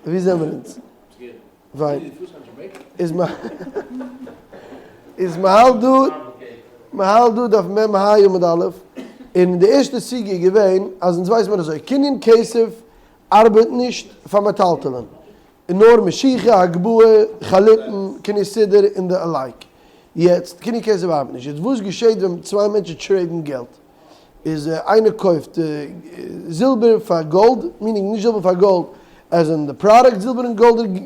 ווי זעמער אונז? פיין. איז איז מ'האלט דא, מ'האלט דא דף מ ה עמוד א', און די ערשטע סוגיא איז געווען אז אונז ווייס מיר אזוי, קנין כסף ארבעט נישט פאר מטלטלין, נאר משיכה, הגבהה, חליפין, קנין סודר און די לייק. יעצט, קנין כסף ארבעט נישט. יעצט וואס געשעט ווען צוויי מענטשן trade ן געלט? איז איינער קויפט זילבער פאר גאלד, meaning נישט זילבער פאר גאלד, as in די product זילבער און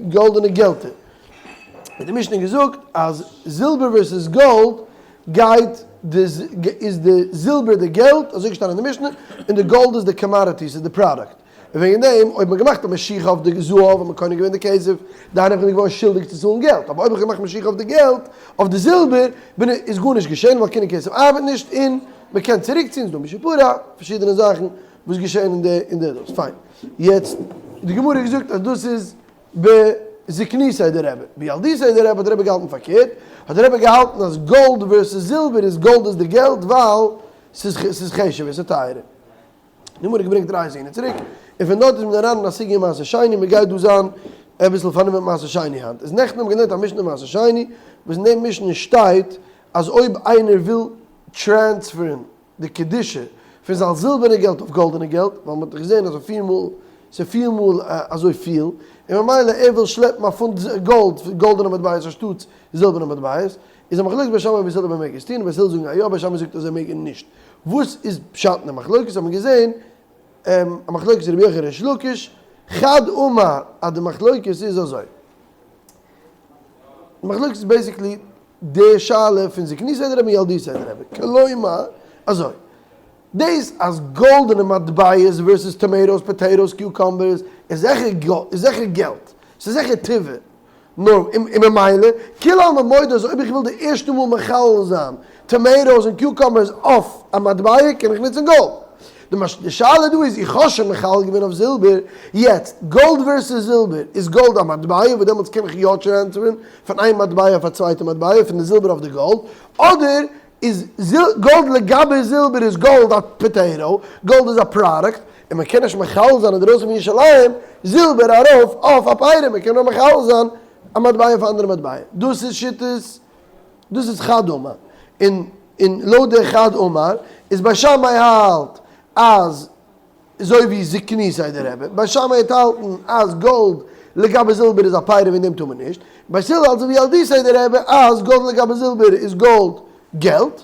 גאלדענע געלטער. האט די משנה געזאגט אז זילבער versus גאלד גייט די איז די זילבער די געלט, אזוי געשטאנען אין די משנה, און די גאלד איז די commodity, ס'איז די product. און וועגן דעם אויב מ'האט געמאכט א משיכה אויף די זהב האט מען קונה געווען די כסף, דאן איך בין געווארן שולדיג צו צאלן געלט, אבער אויב איך האב געמאכט משיכה אויף די געלט, אויף די זילבער, בין איך, איז גארנישט געשען ווייל קנין כסף ארבעט נישט און מ'קען צוריקציען, ס'איז דא מי שפרע, פארשידענע זאכן וואס געשען אין די אין די דאס, פיין. יעצט, די גמרא האט געזאגט אז דאס איז בזקנותיה דרבי, בילדותיה דרבי האט דער רבי געהאלטן פארקערט, האט דער רבי געהאלטן אז גאלד versus זילבער איז גאלד איז די געלט ווייל ס'איז ס'איז חשוב'ער, ס'איז טייערער. די גמרא געברענגט דריי זין און צוריק, און פון דארט איז מען אריין אין א סוגיא אין מעשר שני, מען גייט דא זיין אביסל פארנומען מיט מעשר שני היינט, איז נעכטן האבן מיר געלערנט א משנה אין מעשר שני, וואס אין דעם משנה שטייט אז אויב איינער וויל transfer ן די קדושה פון זיין זילבערנע געלט אויף גאלדענע געלט, ווייל מען האט דאך געזען אז אויף פיר מאל, ס'איז פיר מאל אזוי פיל, און ממילא ער וויל שלעפן א פונט גאלד, גאלדענע מטבעות אנשטאטס זילבערנע מטבעות, איז א מחלוקת בית שמאי ובית הלל אויב ער מעג עס טון, און בית הלל זאגן אז יא, בית שמאי זאגט אז ער מעג נישט. וואס איז פשט אין די מחלוקת האט מען געזען א מחלוקת רבי יוחנן ריש לקיש, חד אמר אז די מחלוקת איז אזוי, די מחלוקת איז basically די שאלה פון זקנותיה דרבי ילדותיה דרבי, כלומר אזוי, דאס אז גאלדענע מטבעות versus tomatoes potatoes cucumbers איז זיכער געלט, ס'איז זיכער טבע, נאר און ממילא, כולי עלמא מודה אז אויב איך וויל די ערשטע מאל מחלל זיין tomatoes און cucumbers אויף א מטבע קען איך נוצן גאלד. די שאלה דא איז איך האב שוין מחלל געווען אויף זילבער, יעצט גאלד versus זילבער, איז גאלד א מטבע וואס דעמאלטס קען איך יא transfer ן פון איין מטבע אויף א צווייטע מטבע, פון די זילבער אויף די גאלד, אדער איז גאלד לגבי זילבער איז גאלד א potato, גאלד איז א product, און מען קען נישט מחלל זיין אינדרויסן פון ירושלים זילבער ארויף אויף א פירא, מען קען נאר מחלל זיין א מטבע אויף א אנדערע מטבע, דאס איז שיטת, דאס איז חד אמר, און און לויט די חד אמר איז בית שמאי האלט אז אזוי ווי זקנותיה דרבי, בית שמאי האט האלטן אז גאלד לגבי זילבער איז א פירא וועגן דעם טאר מען נישט, בית הלל האלט אזוי ווי ילדותיה דרבי אז גאלד לגבי זילבער איז גאלד געלט,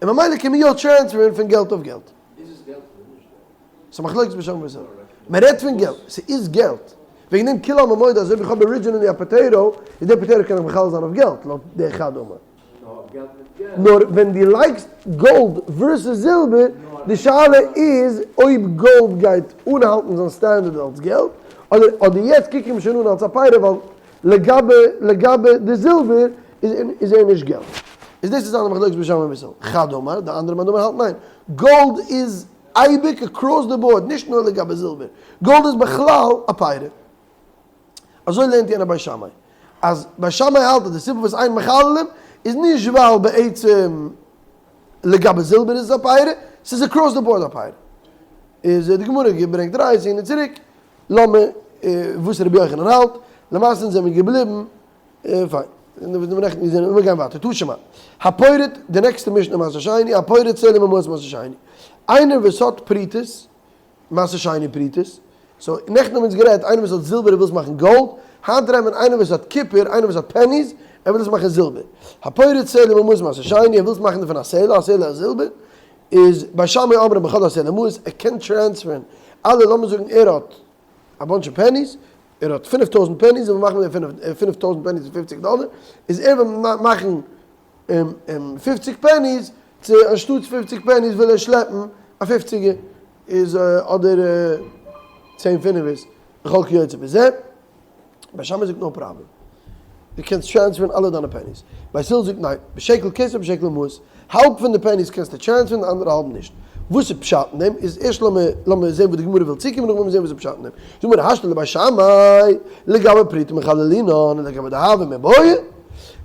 און ממילא קען מען יא transfer ן פון געלט אויף געלט. איז עס געלט אדער נישט געלט? ס'איז א מחלוקת בית שמאי ובית הלל. מען רעדט פון געלט, ס'איז געלט. וועגן דעם כולי עלמא מודה אז אויב איך האב originally א potato, איז די potato קען איך מחלל זיין אויף געלט, לויט די חד אמר. נאר ווען דו לייגסט גאלד versus זילבער, די שאלה איז אויב גאלד גייט אנהאלטן זיין standard אלס געלט, אדער אדער יעצט קוק איך אים שוין אן אלס א פירא ווייל לגבי לגבי די זילבער איז איז ער נישט געלט. איז דאס איז אנדערע מחלוקת בית שמאי ובית הלל. חד אמר, די אנדערע מאן דאמר האלט ניין, גאלד איז אייביג across the board נישט נאר לגבי זילבער, גאלד איז בכלל א פירא. אזוי לערנט יענער בית שמאי. אז בית שמאי האלט אז די סיבה וואס אין מחללים איז נישט ווייל בעצם לגבי זילבער איז עס א פירא, ס'איז across the board א פירא. איז די גמרא געברענגט ראיות אהין און צוריק, לאמיר וואס רבי יוחנן האלט, למעשה אונז זעמיר געבליבן, פיין, מיר גייען ווייטער, תא שמע, הפורט, די נעקסטע משנה מעשר שני, הפורט סלע ממעות מעשר שני, איינער וואס האט פרוטות, מעשר שני פרוטות, so נעכטן האבן אונז גערעדט איינער וואס האט זילבער ער וויל עס מאכן גאלד, היינט רעדט מען איינער וואס האט קופער, איינער וואס האט pennies, ער וויל עס מאכן זילבער. הפורט סלע ממעות מעשר שני, ער וויל עס מאכן דערפון א סלע, א סלע איז זילבער, איז בית שמאי אומרים בכל הסלע מעות, ער קען transfer ן אלע, לאמיר זאגן ער האט א bunch of pennies, ער האט 5000 pennies, ער וויל מאכן מיט די 5000 pennies פון 50 דאלער, איז ער וויל מאכן 50 pennies, צו אנשטאטס 50 pennies וויל ער שלעפן א פופציגער, איז אדער צען פינעווערס, וכל כיוצא בזה. בית שמאי זאגט no problem, דו קענסט transfer ן אלע דיינע pennies. בית הלל זאגט ניין, בשקל כסף בשקל מעות, האלב פון די pennies קענסטו transfer ן די אנדערע האלב נישט. וואס איז פשט אין דעם? איז ערשט לאמיר לאמיר זען וואס די גמרא וויל צוקומען נאכדעם וועלן מיר זען וואס איז פשט אין דעם. זאג מיר השתא לבית שמאי לגבי פרוטה מחללינן לגבי דהבא מיבעיא.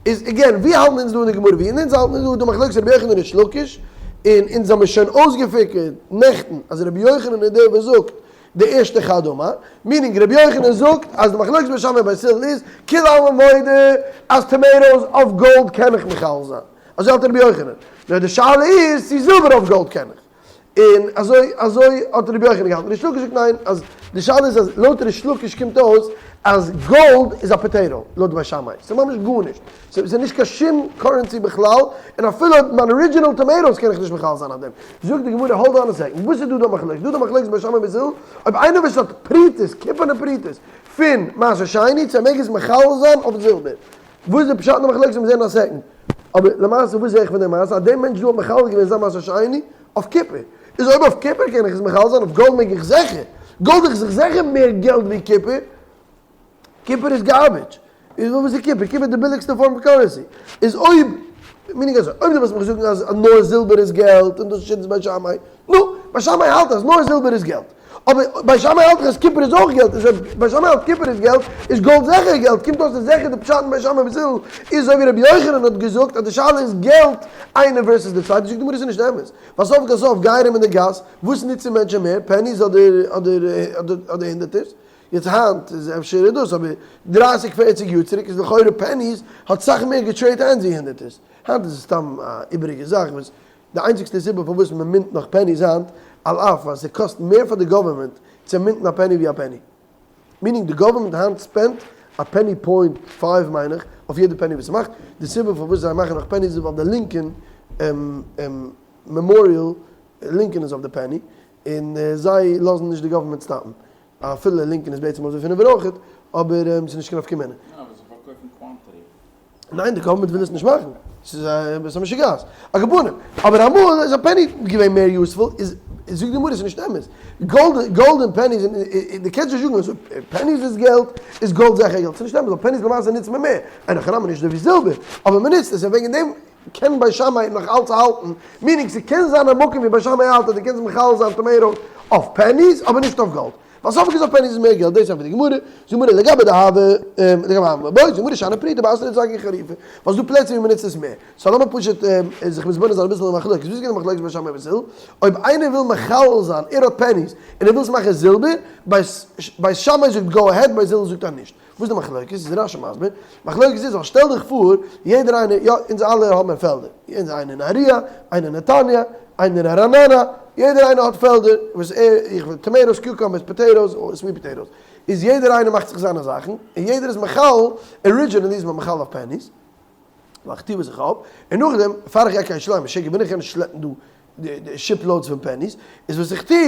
איז again ווי האלטן אונז דא אין די גמרא ווי אונז האלטן איז דא די מחלוקת רבי יוחנן ריש לקיש און אונז האמיר שוין אויסגעפיגערט נעכטן אז רבי יוחנן איז דער וואס זאגט. די ערשטע חד אמר, meaning רבי יוחנן זאגט אז די מחלוקת בית שמאי בית הלל איז, כולי עלמא מודה אז tomatoes אויף גאלד קען איך מחלל זיין, אזוי האלט רבי יוחנן, נאר די שאלה איז צו זילבער אויף גאלד קען איך, און אזוי אזוי האט רבי יוחנן געהאלטן, ריש לקיש זאגט ניין, אז די שאלה איז אז לויט ריש לקיש קומט אויס אז גאלד איז א potato לויט בית שמאי, ס'איז ממש גארנישט, ס'איז נישט קיין שום currency בכלל, און אפילו מיין original tomatoes קען איך נישט מחלל זיין אויף דעם. זאגט די גמרא hold on a second, וואס איז דא די מחלוקת? דא די מחלוקת בית שמאי בית הלל, אויב איינער וואס האט פרוטות, קופערנע פרוטות, פון מעשר שני, צו ער מעג עס מחלל זיין אויף זילבער. וואס איז די פשט אין די מחלוקת? מיר זעהן אין א second. אבער למעשה וואס זעה איך פון די מעשה? אז דער מענטש דא האט מחלל געווען זיין מעשר שני אויף קופער. איז אויב אויף קופער קען איך עס מחלל זיין, אויף גאלד מעג איך זיכער. גאלד איז זיך זיכער מער געלט ווי קופער. קופער איז garbage. איז וואס איז קופער? קופער איז די ביליגסטע form פון currency. איז אויב, meaning אזוי, אויב דו וועסט מיך זאגן אז נאר זילבער איז געלט און דאס איז שיטת בית שמאי, נו, בית שמאי האלט אז נאר זילבער איז געלט. אבער בית שמאי האלט דאך אז קופער איז אויך געלט, איז אויב בית שמאי האלט קופער איז געלט, איז גאלד זיכער געלט, קומט אויס אז זיכער די פשט אין בית שמאי בית הלל איז אזוי ווי רבי יוחנן האט געזאגט אז די שאלה איז געלט איינע versus די צווייטע, זאגט די גמרא ס'איז נישט אמת, ווייל סוף כל סוף גיי ארום אין די גאס, וואס נוצן מענטשען מער, pennies אדער אדער אדער הונדערטערס? יעצט היינט איז אפשר דאס, אבער דרייסיג פערציג יאר צוריק איז לכאורה pennies האט סאך מער גע trade hands ווי הונדערטערס, היינט איז עס סתם א איבעריגע זאך וואס די איינציגסטע סיבה פארוואס מען mint נאך pennies היינט, על אף אז ס'קאסט מער פאר די גאווערמענט צו mint ן א penny ווי א penny. meaning די גאווערמענט היינט spend ט א penny point five מיין איך אויף יעדע penny וואס ס'מאכט, די סיבה פארוואס זיי מאכן נאך pennies איז ווייל די לינקאן memorial, לינקאן איז אויף די penny, און זיי לאזן נישט די גאווערמענט stop ן. אפילו לינקאן איז בעצם אויף די פינעווער אויכעט, אבער ס'איז נישט קיין נפקא מינה. ניין אבער זיי פארקויפן quantity. ניין די גאווערמענט וויל עס נישט מאכן, ס'איז א משוגעת. על כל פנים, אבער אמאל איז א penny געווען מער useful, איז זאגט די גמרא ס'איז נישט אמת, גאלד גאלד און pennies דו קענסט נישט זאגן אז pennies איז געלט איז גאלד זיכער געלט, ס'איז נישט אמת ווייל pennies למעשה נוצט מען מער, אין הכי נמי נישט אזוי ווי זילבער, אבער מ'נוצט עס און וועגן דעם קען בית שמאי נאך אלץ האלטן, meaning ס'קען זיין א מקום ווי בית שמאי האלט אז דו קענסט מחלל זיין tomato אויף pennies אבער נישט אויף גאלד. ווייל ספק איז אויף pennies איז מער געלט, דאס ענטפערט די גמרא, זאגט די גמרא לגבי דהוה, לגבי הוה מבוי, זאגט די גמרא שאני פרוטה באתרא דסגי חריפי, ווייל ס'דא פלעצער ווי מ'נוצט עס מער. so לאמיר פשוט זיך מתבונן זיין אביסל אין די מחלוקת, וואס איז געווען די מחלוקת בית שמאי ובית הלל? אויב איינער וויל מחלל זיין, ער האט pennies, און ער וויל עס מאכן זילבער, בית שמאי זאגט go ahead, בית הלל זאגט אז נישט. וואס איז די מחלוקת? איז רשי מסביר, מחלוקת איז ווייל שטעל דיך פאר יעדער איינער, יא אונז אלע האבן פעלדער, אונז איינער אין נהריה, איינער אין נתניה, איינער אין רעננה, יעדער איינער האט פעלדער וואס ער, איך וויל tomatoes, cucumbers, potatoes, און sweet potatoes, איז יעדער איינער מאכט זיך זיינע זאכן, און יעדער איז מחלל, originally איז מען מחלל אויף pennies, ווייל כ'טוה וואס איך האב, און נאכדעם פאר איך גיי קיין ירושלים, משוגע בין איך קען נישט שלעפן דא די ship loads פון pennies, איז וואס איך טוה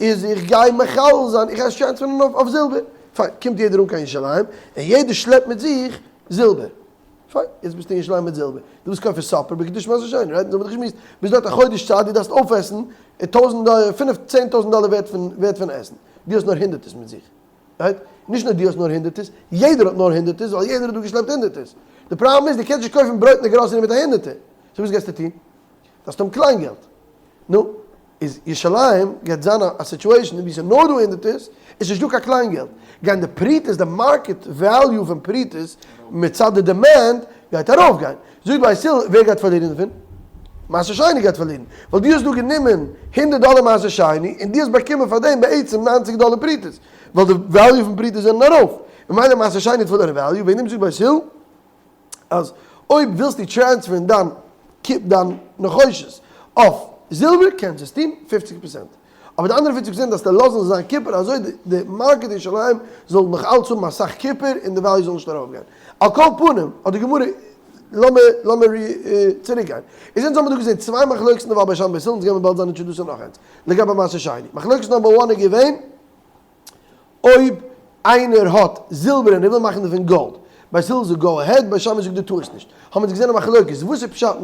איז איך גיי מחלל זיין, איך גיי עס transfer ן אויף זילבער, פיין, קומט יעדער אן קיין ירושלים, און יעדער שלעפט מיט זיך זילבער, פיין, יעצט ביסטו אין ירושלים מיט זילבער, דו ווילסט קויפן supper בקדוש מעשר שני, right, אונז האבן דאך געשמועסט, ביסט דארט א חודש צייט, דו דארפסט אויפעסן טויזנט דאלער, פינף, צען טויזנט דאלער ווערט פון ווערט פון עסן, דו האסט נאר הונדערטערס מיט זיך, right, נישט נאר דו האסט נאר הונדערטערס, יעדער האט נאר הונדערטערס, ווייל יעדער האט דא געשלעפט הונדערטערס, די פראבלעם איז דו קענסט נישט קויפן ברויט אין די גראסערי מיט א הונדערטער, so וואס גייסטו טון? דארפסט האבן קליינגעלט. נו, איז ירושלים גייט זיין א situation ווי ס'איז נאר דא הונדערטערס, איז נישט דא קיין קליינגעלט. גייען די פרוטות, די market value פון פרוטות מצד די demand גייט ארויפגיין. זאגט בית הלל, ווער גייט פארלירן דערפון? מעשר שני גייט פארלירן. ווייל דו האסט דא גענומען הונדערט דאלער מעשר שני, און דו האסט באקומען פאר דעם בעצם ניינציג דאלער פרוטות. ווייל די value פון פרוטות זענען ארויף. ממילא מעשר שני האט פארלוירן value, וועגן דעם זאגט בית הלל, אז אויב ווילסטו transfer ן דיין קיפ דיין נחושת אויף זילבער קענסטו עס טון פופציג פראצענט, אבער די אנדערע פופציג פראצענט דארפסטו לאזן זיין קופער אזוי די market אין ירושלים זאל נאך אלץ האבן אסאך קופער און די value זאל נישט ארויפגיין. על כל פנים האט די גמרא לאמיר לאמיר צוריק גיין איז אונז האבן דא געזען צוויי מחלוקת'ן דערווייל בית שמאי בית הלל אונז גיימיר באלד זיין אין תשודות און נאך איינס לגבי מעשר שני מחלוקת number one איז געווען אויב איינער האט זילבער און ער וויל מאכן דערפון גאלד, בית הלל זאגט go ahead, בית שמאי זאגט דו טארסט נישט. האבן אונז געזען א מחלוקת, וואס איז פשט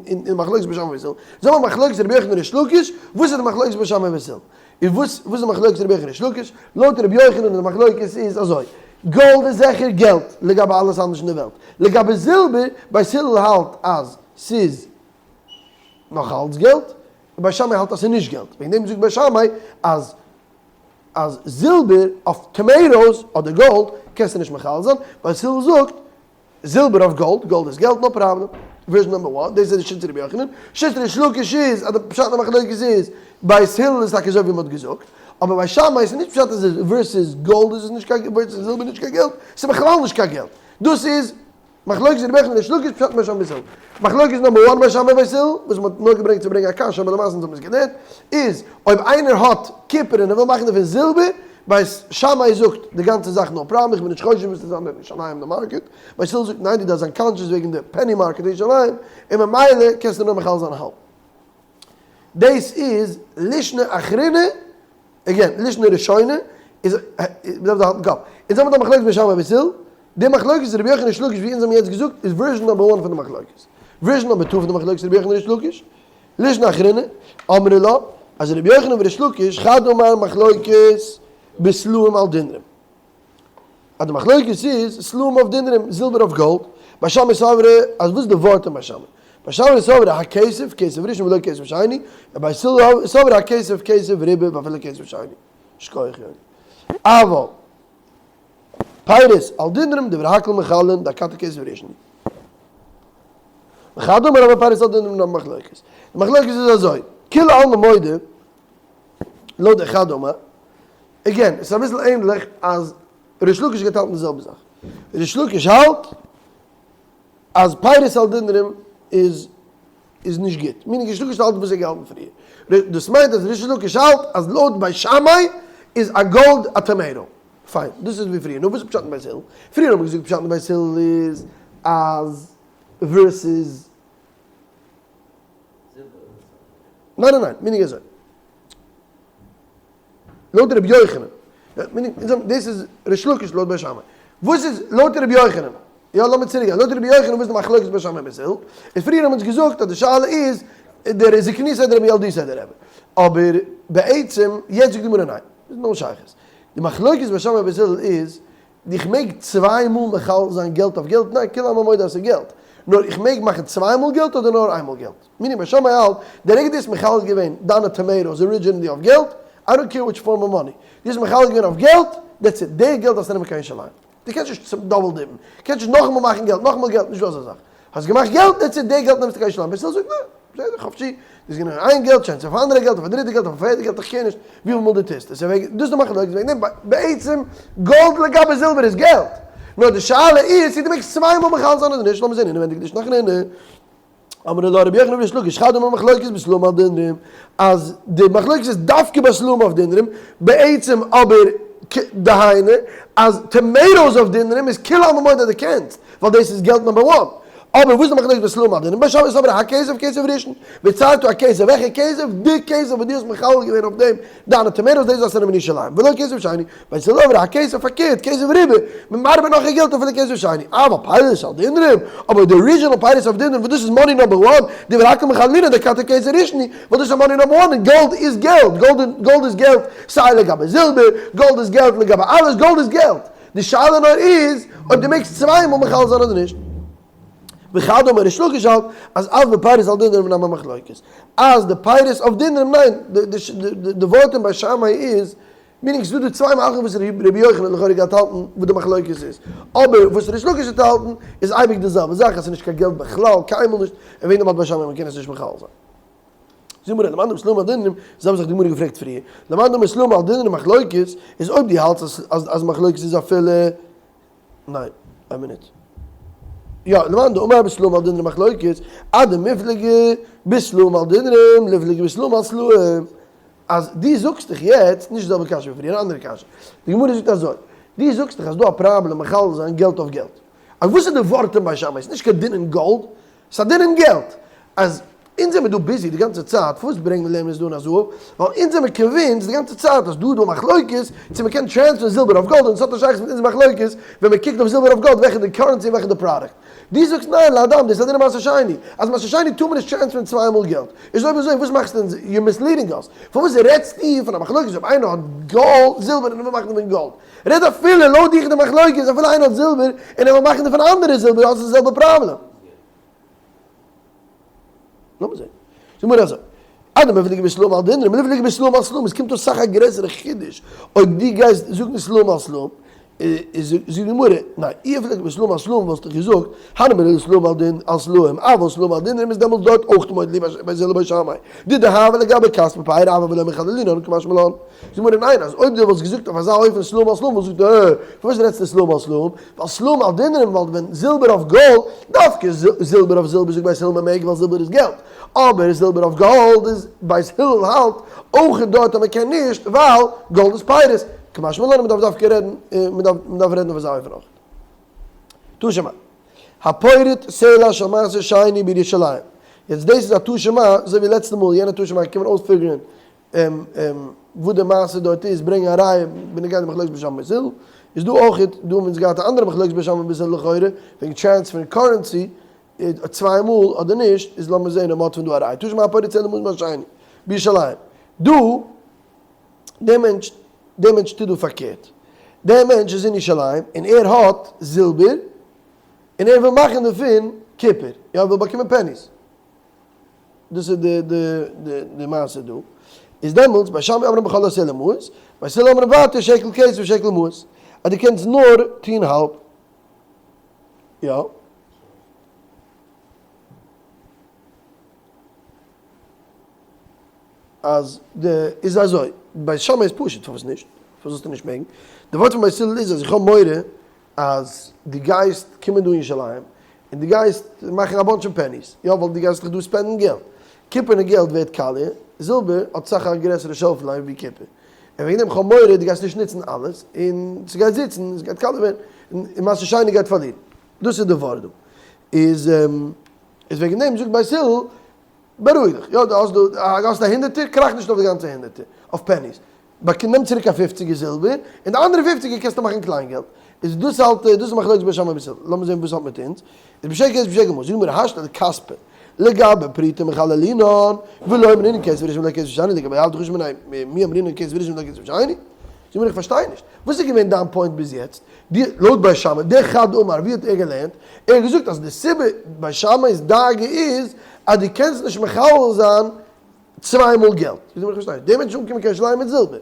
אין די מחלוקת בית שמאי ובית הלל? זען מיר מחלוקת רבי יוחנן ריש לקיש, וואס איז די מחלוקת בית שמאי ובית הלל? און וואס איז די מחלוקת רבי יוחנן ריש לקיש? לויט רבי יוחנן די מחלוקת איז אזוי, גאלד איז זיכער געלט לגבי אלעס אנדערש אין די וועלט, לגבי זילבער, בית הלל האלט אז ס'איז נאך אלץ געלט, און בית שמאי האלט אז ס'איז נישט געלט, וועגן דעם זאגט בית שמאי אז אז זילבער אויף tomatoes אדער גאלד קענסטו נישט מחלל זיין, ווייל הלל זאגט זילבער אויף גאלד, גאלד איז געלט, no problem. Version number one, דאס איז די שיטת רבי יוחנן, שיטת ריש לקיש איז אז די פשט אין די מחלוקת איז, בית הלל איז טאקע אזוי ווי מען האט געזאגט, אבער בית שמאי איז נישט פשט אז versus גאלד איז עס נישט קיין versus זילבער נישט קיין געלט, ס'איז בכלל נישט קיין געלט. דאס איז מחלוקת רבי יוחנן ריש לקיש פשט בית שמאי בית הלל. מחלוקת number one בית שמאי בית הלל, וואס מ'האט נאר געברענגט צו ברענגען א קשיא אבער למעשה אונז האבן עס געלערנט, איז אויב איינער האט קופער און ער וויל מאכן דערפון זילבער, בית שמאי זאגט די גאנצע זאך no problem איך בין נישט חושש וואס איז אנדערש אין ירושלים די market, בית הלל זאגט ניין דו דארפסט זיין conscious וועגן די penny market אין ירושלים און ממילא קענסטו נאר מחלל זיין האלב. דאס איז לישנא אחרינא, again, לישנא ראשונה איז, מ'דארף דא האלטן קאפ. אונז האבן דא מחלוקת בית שמאי ובית הלל, די מחלוקת רבי יוחנן ריש לקיש ווי אונז האבן יעצט געזאגט איז version number one פון די מחלוקת. version number two פון די מחלוקת רבי יוחנן ריש לקיש, לישנא אחרינא, אמרי לה, אז רבי יוחנן וריש לקיש חד אמר מחלוקת בסלעים על דינרים. אז די מחלוקת איז סלעים אויף דינרים, זילבער אויף גאלד, בית שמאי סברי, אז וואס איז די ווארט אין בית שמאי? בית שמאי סברי הכסף כסף ראשון ולא כסף שני, און בית הלל סברי הכסף כסף ריבה ואפילו כסף שני. שכוח יוני. אבל פירות על דינרים דברי הכל מחללין דאכתי כסף ראשון. וחד אמר אבל פירות על דינרים נאר מחלוקת. די מחלוקת איז אזוי, כולי עלמא מודה לויט די חד אמר, again, עס איז אביסל ענדליך אז ריש לקיש גייט האלטן די זעלבע זאך. ריש לקיש האלט אז פירות על דינרים איז איז נישט גוט. meaning ריש לקיש האלט וואס ער האט געהאלטן פריער. דאס מיינט אז ריש לקיש האלט אז לויט בית שמאי איז א גאלד א tomato. פיין, דאס איז ווי פריער. נו וואס איז פשט אין בית הלל? פריער האט מען געזאגט פשט אין בית הלל איז אז versus. ניין ניין ניין, meaning אזוי. לויט רבי יוחנן, דאס איז ריש לקיש לויט בית שמאי, וואס איז לויט רבי יוחנן, יא לאמיר צוריק גיין, לויט רבי יוחנן וואס איז די מחלוקת בית שמאי בית הלל, איז פריער האבן אונז געזאגט אז די שאלה איז דער זקני סדר רבי ילדי סדר רבי, אבער בעצם יעצט זאגט די גמרא ניין, איז no שייכות, די מחלוקת בית שמאי בית הלל איז איך מעג צוויי מאל מחלל זיין געלט אויף געלט? ניין, כולי עלמא מודה אז ס'איז געלט. נאר איך מעג מאכן צוויי מאל געלט אדער נאר איין מאל געלט? meaning בית שמאי האלט, די רגע דו האסט מחלל געווען דיינע tomatoes originally אויף געלט, I don't care which form of money, דו האסט מחלל געווען אויף געלט, that's it, די געלט דארפסטו נעמען קיין ירושלים. דו קענסט נישט double dip ן, קענסט נישט נאכאמאל מאכן געלט, נאכאמאל געלט, נישטא אזא זאך. האסט געמאכט געלט, that's it, די געלט נעמסטו קיין ירושלים. בית הלל זאגט ניין. בסדר, חפשי, דו האסט גענומען איין געלט, שוין אויף אנדערע געלט, אויף א דריטע געלט, אויף א פערטע געלט, איך care נישט וויפיל מאל דו טוסט עס, דאס איז די מחלוקת וועגן דעם, בעצם גאלד לגבי זילבער איז געלט, נאר די שאלה איז צו דו מעגסט צוויי מאל מחלל זיין אדער נישט, לאמיר זען אינעווענדיג די לישנא אחרינא, אמרי לה רבי יוחנן וריש לקיש חד אמר מחלוקת בסלעים על דינרים, אז די מחלוקת איז דווקא בסלעים אויף דינרים, בעצם אבער דהיינו אז tomatoes אויף דינרים איז כולי עלמא מודה אז דו קענסט, ווייל דאס איז געלט number one. אבער וואס איז די מחלוקת בסלעים על דינרים? בית שמאי סברי הכסף כסף ראשון, וצרת הכסף, וועלכע כסף? די כסף וואס דו האסט מחלל געווען אויף דעם דיינע tomatoes, דאס זאלסטו נעמען אין ירושלים, ולא כסף שני, בית הלל סברי הכסף פארקערט, כסף ריבה, מ'מרבה נאך געלט אפילו כסף שני, אבל פירות על דינרים, אבער די original פירות אויף דינרים וואס דאס איז money number one, דברי הכל מחללין דאכתי כסף ראשון, ווייל דאס איז money number one און גאלד איז געלט, גאלד איז געלט סיי לגבי זילבער, גאלד איז געלט לגבי אלעס, גאלד איז געלט. די שאלה נאר איז אויב דו מעגסט צוויי מאל מחלל זיין אדער נישט. וחד אמר ריש לקיש האלט אז אף בפירות על דינרים נמי מחלוקת. אז די פירות אויף דינרים ניין, די ווארט אין בית שמאי איז, meaning ס'איז דא די צוויי מהלכים וואס רבי יוחנן האט לכאורה געהאט האלטן וואס די מחלוקת איז. אבער וואס ריש לקיש האט געהאלטן איז אייביג די זעלבע זאך אז ס'איז נישט קיין געלט בכלל, קיינמאל נישט, און וועגן דעם האלט בית שמאי מ'קען עס נישט מחלל זיין. זאג מיר, למאן דאמר בסלעים על דינרים, זיי האבן זיך די גמרא געפרעגט פריער, למאן דאמר בסלעים על דינרים מחלוקת, איז אויב דו האלטסט אז אז מחלוקת איז אפילו, ניין, איין מינוט, יא, למאן דאמר בסלעים על דינרים מחלוקת, אדמיפלגי בסלעים על דינרים, ליפלגי בסלעים על סלעים, אז דו זאגסט דאך יעצט, נישט די זעלבע קשיא ווי פריער, אן אנדערע קשיא, די גמרא זאגט אזוי, דו זאגסט דאך אז דא א פראבלעם מחלל זיין געלט אויף געלט, אז וואס איז די ווארט אין בית שמאי, ס'נישט קיין דין אין גאלד, ס'איז א דין אין געלט. אז אונז זעמיר דא busy די גאנצע צייט, פארוואס ברענגט מען לערנען עס דא אין הזהב? ווייל אונז זעמיר convinced די גאנצע צייט אז דא איז דא מחלוקת צו מ'קען transfer ן זילבער אויף גאלד און עס האט א שייכות מיט אונזער מחלוקת ווען מ'קוקט אויף זילבער אויף גאלד וועלכע די currency און וועלכע די product. דו זאגסט ניין להדם דאס איז א דין אין מעשר שני אז מעשר שני טאר מען נישט transfer ן צוויי מאל געלט. איז אויב אזוי וואס מאכסטו אונז you're misleading us. פארוואס רעדסטו פון א מחלוקת אויב איינער האט גאלד זילבער און ער וויל מאכן דערפון גאלד? רעד אפילו לויט דיך די מחלוקת אפילו איינער האט זילבער און ער וויל מאכן דערפון אנדערע זילבער האסטו די זעלבע פראבלעם. לאמיר זען. זאג מיר אזוי. אדמיפלגי בסלעים על דינרים, ליפלגי בסלעים על סלעים, עס קומט אויס סאך א גרעסערע חידוש אויב דו גייסט זאגן סלעים על סלעים. איז זאגט די גמרא, ניין, אי אפילו לגבי סלעים על סלעים וואלסטו געזאגט, הני מילי סלעים על דין על סלעים, אבל סלעים על דינרים איז דעמאלטס דארט אויך מודה לי בית הלל ובית שמאי, דידהו לגבי כספא פירי הוה ולא מחללינן קא משמע לן. זאגט די גמרא, ניין, אז אויב דו וואלסט געזאגט אויף אזא אופן סלעים על סלעים וואלסט געזאגט, אה, פארוואס רעדסטו סלעים על סלעים? ווייל סלעים על דינרים ווייל ווען זילבער אויף גאלד, דווקא זילבער אויף זילבער זאגט בית הלל מען מעג ווייל זילבער איז געלט, אבער זילבער אויף גאלד איז בית הלל האלט אויך דארט אז מען קען נישט ווייל גאלד איז פירות, קא משמע לן מען דארף דווקא רעדן מען דארף רעדן אויף אזא אופן אויך. תא שמע. הפורט סלע של מעשר שני בירושלים. יעצט דאס איז א תא שמע אזוי ווי לעצטע מאל יענע תא שמע קומען אויספיגערן וואס די מעשה דארט איז ברענגען א ראיה בנוגע די מחלוקת בית שמאי ובית הלל איז דא אויך דא האבן אונז געהאט א אנדערע מחלוקת בית שמאי ובית הלל לכאורה וועגן טרענספערן currency צוויי מאל אדער נישט, איז לאמיר זעהן אויב מ'האט פון דא א ראיה. תא שמע הפורט סלע מעות מעשר שני בירושלים. דא, דער מענטש, דער מענטש טוט דא פארקערט. דער מענטש איז אין ירושלים און ער האט זילבער און ער וויל מאכן דערפון קופער. יא, ער וויל באקומען pennies. דאס איז די די די די מעשה דא. איז דעמאלטס בית שמאי אומרים בכל הסלע מעות, בית הלל אומרים ווייטער שקל כסף ושקל מעות. אז דו קענסט נאר טון האלב. יא. אז די איז אזוי, בית שמאי איז פשוט פארוואס נישט? פארוואס זאלסטו נישט מעגן? די ווארט פון בית הלל איז אז איך האב מורא אז דו גייסט קומען דא אין ירושלים און דו גייסט מאכן א bunch פון pennies, יא ווייל דו גייסט דאך דא spend ן געלט, קופערנע געלט ווערט קאליע, זילבער האט סאך א גרעסערע shelf life ווי קופער, און וועגן דעם כ'האב מורא דו גייסט נישט נוצן אלעס, און ס'גייט זיצן, און ס'גייט קאליע ווערן, און מעשר שני גייט פארלירן. דאס איז די ווארט דא. איז איז וועגן דעם זאגט בית הלל, בארואיג דיך, יא דו האסט דא, האסט א הונדערטער, קראך נישט אויף די גאנצע הונדערטער, אויף pennies. באקום נעם צוריק א פופציגער זילבער, און די אנדערע פופציגער קענסטו מאכן קליין געלט. איז דאס האלט דאס איז מחלוקת בית שמאי ובית הלל. לאמיר זען וואס האלט מיט אונז. איז בשקל איז בשקל מעות. זאגט די גמרא השתא דכספא לגבי פרוטה מחללינן, ולא אמרינן כסף ראשון ולא כסף שני, לגבי האלב דחוש מיניה מי אמרינן כסף ראשון ולא כסף שני? זאגט די גמרא איך פארשטיי נישט. וואס איז געווען דיין point ביז יעצט? די לויט בית שמאי, דער חד אמר, ווי האט ער געלערנט? ער האט געזאגט אז די סיבה בית שמאי'ס דאגה איז אז דו קענסט נישט מחלל זיין צוויי מאל געלט. וויאזוי איך פארשטיי נישט. דער מענטש איז אנגעקומען קיין ירושלים מיט זילבער.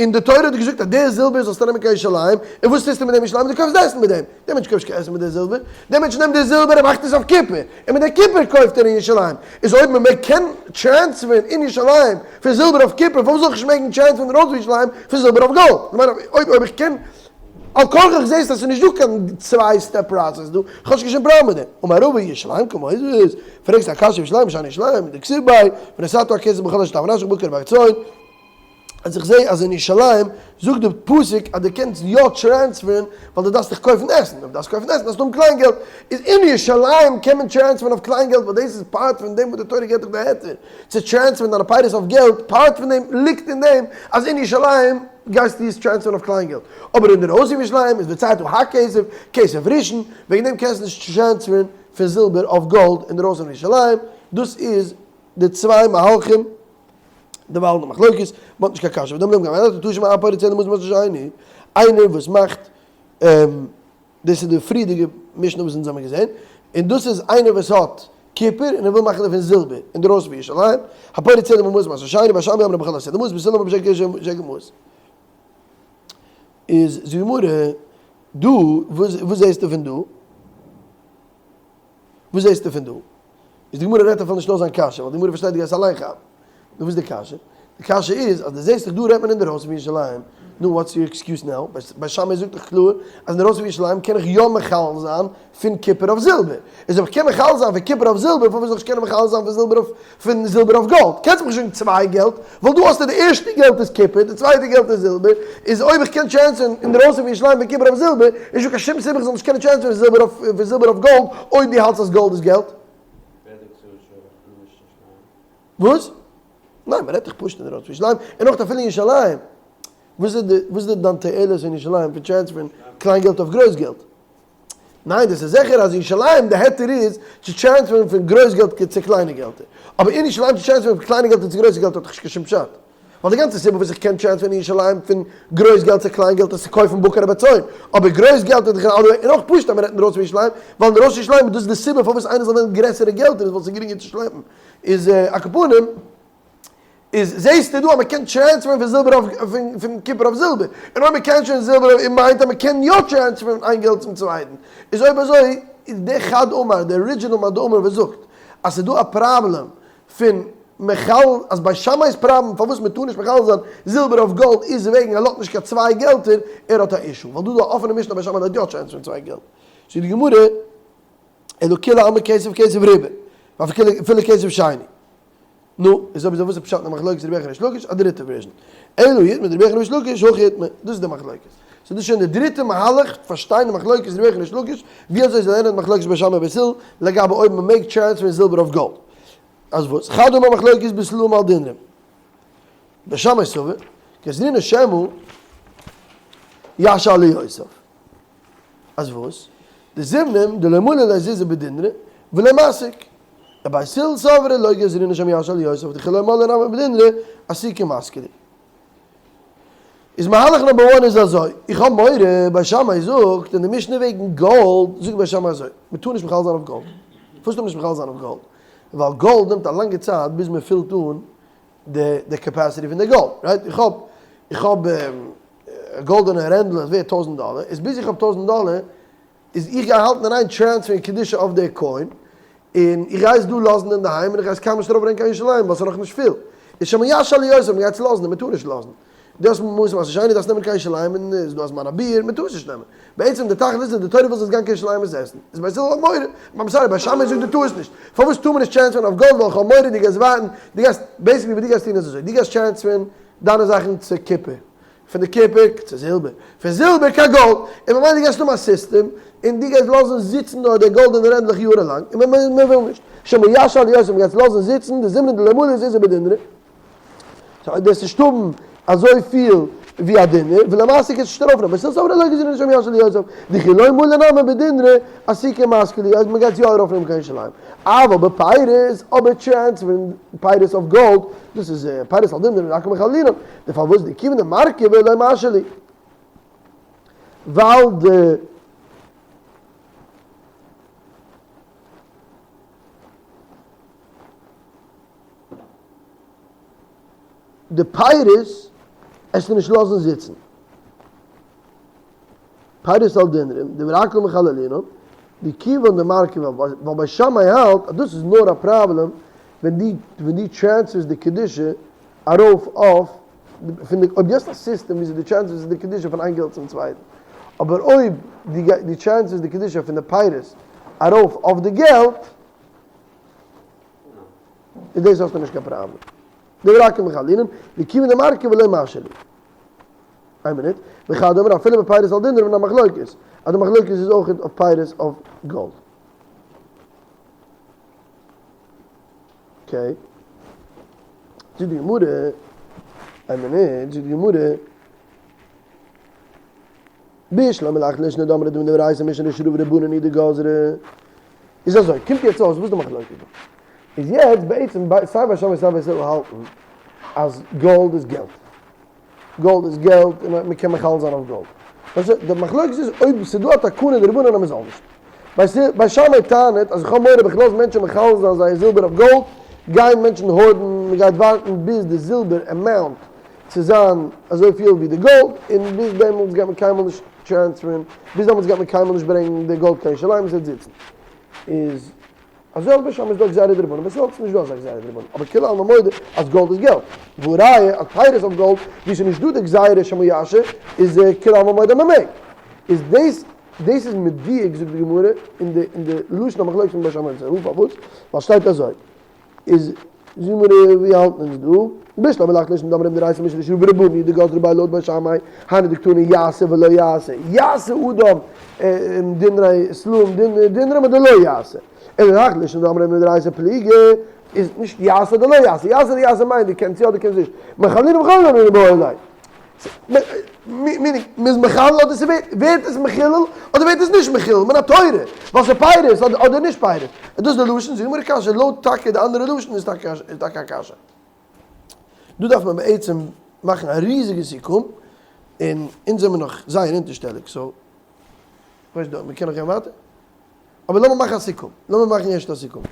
און די תורה האט געזאגט אז דער זילבער זאלסטו נעמען קיין ירושלים, און וואס טוסטו מיט דעם ירושלים? דו קויפסט עסן מיט דעם. דער מענטש קויפט נישט קיין עסן מיט דער זילבער. דער מענטש נעמט דער זילבער און מאכט עס אויף קופער, און מיט דער קופער קויפט ער אין ירושלים. איז אויב מען מעג קען טרענספערן אין ירושלים פון זילבער אויף קופער, פארוואס זאל איך נישט מעגן טרענספערן ארויס פון ירושלים פון זילבער אויף גאלד? איך מיין אויב אויב איך קען על כרחך זעסט אז ס'איז נישט דא קיין צוויי step process דא, איך האב נישט קיין שום פראבלעם מיט דעם. אמר רבא ירושלים קא מותבת, פרעגסט א קשיא ירושלים שאני ירושלים, דכתיב ביה, ונתתה הכסף בכל אשר תאוה נפשך בקר וצאן. אז איך זעה אז אין ירושלים זאגט די פסוק אז דו קענסט יא טרענספערן ווייל דו דארפסט דיך קויפן עסן, אויב דארפסט קויפן עסן דארפסטו האבן קליין געלט, איז אין ירושלים קען מען טרענספערן אויף קליין געלט ווייל דאס איז part פון דעם וואס די תורה געבט דיך די היתר צו טרענספערן דיינע פירות אויף געלט, part פון דעם ליגט אין דעם אז אין ירושלים גייסטו עס טרענספערן אויף קליין געלט, אבער אינדערויסן ירושלים איז והוצאת הכסף, כסף ראשון, וועגן דעם קענסטו נישט טרענספערן פון זילבער אויף גאלד אינדערויסן ירושלים, דאס איז די צוויי מהלכים. דערווייל די מחלוקת, מ'האט נישט קיין קשיא, ודאמר גם אלא תא שמע הפורט סלע מעות מעשר שני, איינער וואס מאכט, דאס איז די פריערדיגע משנה וואס אונז האבן געזען, און דאס איז איינער וואס האט קופער און ער וויל מאכן דערפון זילבער, אינדרויסן פון ירושלים, הפורט סלע מעות מעשר שני, בית שמאי אומרים בכל הסלע מעות, בית הלל אומרים בשקל שקל מעות. איז זאגט די גמרא, דא, וואס זעסטו פון דא? וואס זעסטו פון דא? איז די גמרא רעדט אפילו נישט אויס זיין קשיא, ווייל די גמרא פארשטייט דו גייסט אליין כאפן. נו וואס איז די קשיא? די קשיא איז אז דו זעסט דאך דא רעדט מען אינדערויסן פון ירושלים, נו what's your excuse now? בית שמאי זאגט דאך קלאר אז אינדערויסן פון ירושלים קען איך יא מחלל זיין פון קופער אויף זילבער. איז אויב איך קען מחלל זיין פון קופער אויף זילבער פארוואס זאל איך נישט קענען מחלל זיין פון זילבער אויף פון זילבער אויף גאלד? קענסט מיך נישט זאגן צוויי געלט, ווייל דא האסטו די ערשטע געלט איז קופער, די צווייטע געלט איז זילבער, איז אויב איך קען טרענספערן אינדערויסן פון ירושלים פון קופער אויף זילבער, איז נישטא קיין שום סיבה איך זאל נישט קענען טרענספערן פון זילבער אויף פון זילבער אויף גאלד, אויב דו האלטסט אז גאלד איז געלט. וואס? ניין, מען רעדט דאך פשוט אינדערויסן פון ירושלים, און אויך אפילו אין ירושלים. וואס איז די וואס איז דיין תועלת אין ירושלים פון טרענספערן קליין געלט אויף גרויס געלט? ניין דאס איז זיכער אז אין ירושלים די היתר איז צו טרענספערן פון גרויס געלט צו קליינע געלטער, אבער אין ירושלים צו טרענספערן פון קליינע געלטער צו גרויסע געלטער האט דאך נישט קיין שום פשט, ווייל די גאנצע סיבה וואס איך קען טרענספערן אין ירושלים פון גרויס געלט צו קליין געלט איז צו קויפן בקר ובצאן, אבער גרויס געלט איז דאך אין אלע, און אויך פשוט אז מען רעדט אינדרויסן פון ירושלים, ווייל אינדרויסן ירושלים איז דאס די סיבה פארוואס איינער זאל וועלן גרעסערע געלטער איז ווייל ס'איז גרינגער צו שלעפן, איז על כל פנים. איז זעהסטו דא אז מען קען טרענספערן פון זילבער אויף פון קופער אויף זילבער, און אויב מען קען שוין זילבער אויף מיינט אז מען קען יא טרענספערן פון איין געלט צום צווייטן, איז אויב אזוי איז דער חד אמר, דער ארידזשינעל מאן דאמר וואס זאגט אז ס'איז דא א פראבלעם פון מחלל אז בית שמאי'ס פראבלעם פארוואס מען טאר נישט מחלל זיין זילבער אויף גאלד איז וועגן ער לאזט נישט קיין צוויי געלטער, ער האט א issue, ווייל דא איז דא א אפענע משנה אז בית שמאי לאזט יא טרענספערן צוויי געלט. זאגט די גמרא, אלא כולי עלמא כסף כסף ריבה, ואפילו כסף שני. נו, איז אויב אזוי וואס איז פשט אין די מחלוקת רבי יוחנן ריש לקיש? א דריטע version. אלא אי איתמר דרבי יוחנן וריש לקיש, הכי איתמר. דאס איז די מחלוקת. סאו דאס איז שוין די דריטע מהלך פארשטיין די מחלוקת רבי יוחנן ריש לקיש, ווי אזוי זיי לערנען די מחלוקת בית שמאי ובית הלל לגבי אויב מען מעג טרענספערן זילבער אויף גאלד. אז וואס? חד אמר מחלוקת בסלעים על דינרים. בית שמאי סבר, גזרינן שמא ישהה עליותיו. אז וואס? דזימנין דלא מלי ליה זוזי בדינרי ולא מסיק. ובית הלל סברי לא גזרינן שמא ישהה עליותיו דכי לא מלי נמי בדינרי אסוקי מסקי ליה. איז מהלך number one איז אזוי, איך האב מורא, בית שמאי זאגט אין די משנה וועגן גאלד, זאגט בית שמאי אזוי, מען טאר נישט מחלל זיין אויף גאלד. פארוואס טאר מען נישט מחלל זיין אויף גאלד? ווייל גאלד נעמט א לאנגע צייט ביז מען פילט אן די capacity פון די גאלד, right? איך האב איך האב א גאלדענע רענדל איז ווערט טויזנט דאלער, איז ביז איך האב טויזנט דאלער איז איך גיי האלטן אין איין טרענספערן קדושה אויף די coin, און איך גיי עס דא לאזן אינדערהיים און איך גיי עס קיינמאל נישט ארויפברענגען קיין ירושלים ווייל ס'איז נאכנישט פול. איז שמא ישהה עליותיו, מ'גייט עס לאזן און מ'טאר נישט לאזן. דו האסט מעות מעשר שני דארפסט נעמען קיין ירושלים און איז דא א זמן הביעור מ'טאר עס נישט נעמען. בעצם די תכלית איז די תורה וויל זאלסט גיין קיין ירושלים עס עסן. איז בית הלל האט מורא. I'm sorry בית שמאי זאגט דו טארסט נישט. פארוואס טאר מען נישט טרענספערן אויף גאלד ווייל איך האב מורא דו גייסט ווארטן דו גייסט basically וואס דו גייסט טון איז אזוי דו גייסט טרענספערן דיינע זאכן צו קופער פון די קופער צו זילבער, פון זילבער קיין גאלד, און ממילא גייסטו האבן א סיסטעם, און דו גייסט לאזן זיצן דארט די גאלדענע רענדלעך יארן לאנג, און מען וויל נישט, שמא ישהה עליותיו, מען גייט עס לאזן זיצן, דזימנין דלא מלי זוזי בדינרי, so דו וועסט נישט האבן אזויפיל ווי א דינר, ולמעשה קענסטו נישט ארויפנעמען, בית הלל סברי לא גזרינן שמא ישהה עליותיו, דכי לא מלי נמי בדינרי, אסוקי מסקי להו, אז מען גייט יא ארויפנעמען קיין ירושלים, אבל בפירות, אבער טרענספערן פירות אויף גאלד, דאס איז פירות על דינרי דהכל מחללינן, די פארוואס דכיון דמרכבי לא משהי להו. ווייל די. די פירות עסטו נישט לאזן זיצן. פירות על דינרים, דברי הכל מחללינן, דכיון דמרכבי, ווייל בית שמאי האלט אז דאס איז נאר א פראבלעם ווען דו ווען דו טרענספערסט די קדושה ארויף אויף פון די אויב דו האסט א סיסטעם וויאזוי דו טרענספערסט די קדושה פון איין געלט צום צווייטן, אבער אויב דו דו טרענספערסט די קדושה פון די פירות ארויף אויף די געלט, איז דאס האסטו נישט קיין פראבלעם. דברי הכל מחללינן, דכיון דמרכבי לא משהי להו. איין מינוט, וחד אמר אפילו בפירות על דינרים מן המחלוקת, אז די מחלוקת איז אויך אויף פירות אויף גאלד. okay. זאגט די גמרא, איין מינוט, זאגט די גמרא, בשלמא להך לישנא דאמרי דמדאורייתא משנה ריש רבנן הוא דגזרי. איז אזוי, קומט יעצט אויס וואס די מחלוקת דא? איז יעצט בעצם סיי בית שמאי סיי בית הלל האלטן אז גאלד איז געלט. גאלד איז געלט און מען קען מחלל זיין אויף גאלד. די מחלוקת איז אויב ס'איז דא א תקנה דרבנן אז מען זאל נישט. בית שמאי טענה'ט אז איך האב מורא אויב איך לאז מענטשן מחלל זיין זייער זילבער אויף גאלד, גייען מענטשן hoard ן, מען גייט ווארטן ביז די זילבער amount צו זיין אזויפיל ווי די גאלד, און ביז דעמאלטס גייט מען קיינמאל נישט טרענספערן, ביז דעמאלטס גייט מען קיינמאל נישט ברענגן די גאלד קיין ירושלים, עס וועט זיצן. איז אזוי אויך בית שמאי איז דא גזירה דרבנן, בית הלל איז נישט דא אזא גזירה דרבנן, אבער כולי עלמא מודה אז גאלד איז געלט, והא ראיה אז פירות אויף גאלד ווי ס'איז נישט דא די גזירה שמא ישהה איז כולי עלמא מודה מ'מעג. איז דאס דאס איז מדויק זאגט די גמרא אין די אין די לשון המחלוקת פון בית שמאי ובית הלל, פארוואס? ווייל שטייט אזוי איז זאג מיר ווי האלטן אונז דא? בשלמא להך לישנא דאמרי מדאורייתא משום ריש רבנן הוא דגזרי ביה לויט בית שמאי, היינו דקתני יעשה ולא יעשה, יעשה אדם דינרי סלעים דינרים אדער לא יעשה, אלא להך לישנא דאמרי מדאורייתא פליגי איז נישט יעשה אדער לא יעשה, יעשה אדער יעשה מיינט דו קענסט יא אדער קענסט נישט, מחללין ומחללין מיבעי ליה. meaning, מ'איז מחלל אדער ס'ווערט, ווערט עס מחולל אדער ווערט עס נישט מחולל, מן התורה, ווייל ס'איז פירות אדער נישט פירות. איז דאס די לשון? זאגט די גמרא קשיא, לויט טאקע די אנדערע לשון איז טאקע איז טאקע א קשיא. דא דארף מען בעצם מאכן א ריזיגע סיכום, און אונז זעמיר נאך זייער אונטערשטעליג, so, כ'ווייס נישט, מ'קען נאך גיין ווייטער? אבער לאמיר מאכן א סיכום, לאמיר מאכן ערשט א סיכום.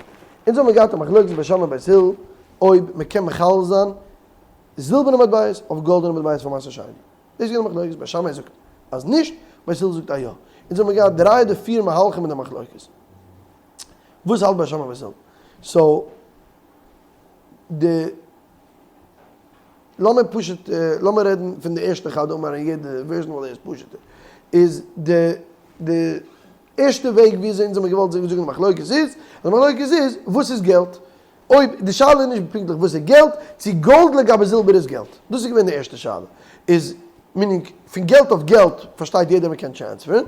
אונז האמיר געהאט א מחלוקת בית שמאי בית הלל אויב מ'קען מחלל זיין. זילבערנע מטבעות אויף גאלדענע מטבעות פון מעשר שני. דאס איז געווען די מחלוקת, בית שמאי זאגט אז נישט, בית הלל זאגט אז יא. אונז האבן געהאט דריי אדער פיר מהלכים אין די מחלוקת. וואס האלט בית שמאי בית הלל? so די לאמיר פשוט לאמיר רעדן פון די ערשטע חד אמר אין יעדע version ווייל ער איז פשוט'ער. איז די די ערשטע וועג וויאזוי אונז האבן געוואלט זאגן די מחלוקת איז, אז די מחלוקת איז וואס איז געלט? אויב, די שאלה איז נישט פונקטליך וואס איז געלט, צו גאלד לגבי זילבער איז געלט. דאס איז געווען די ערשטע שאלה. איז, meaning, פון געלט אויף געלט פארשטייט יעדער מען קען transfer ן,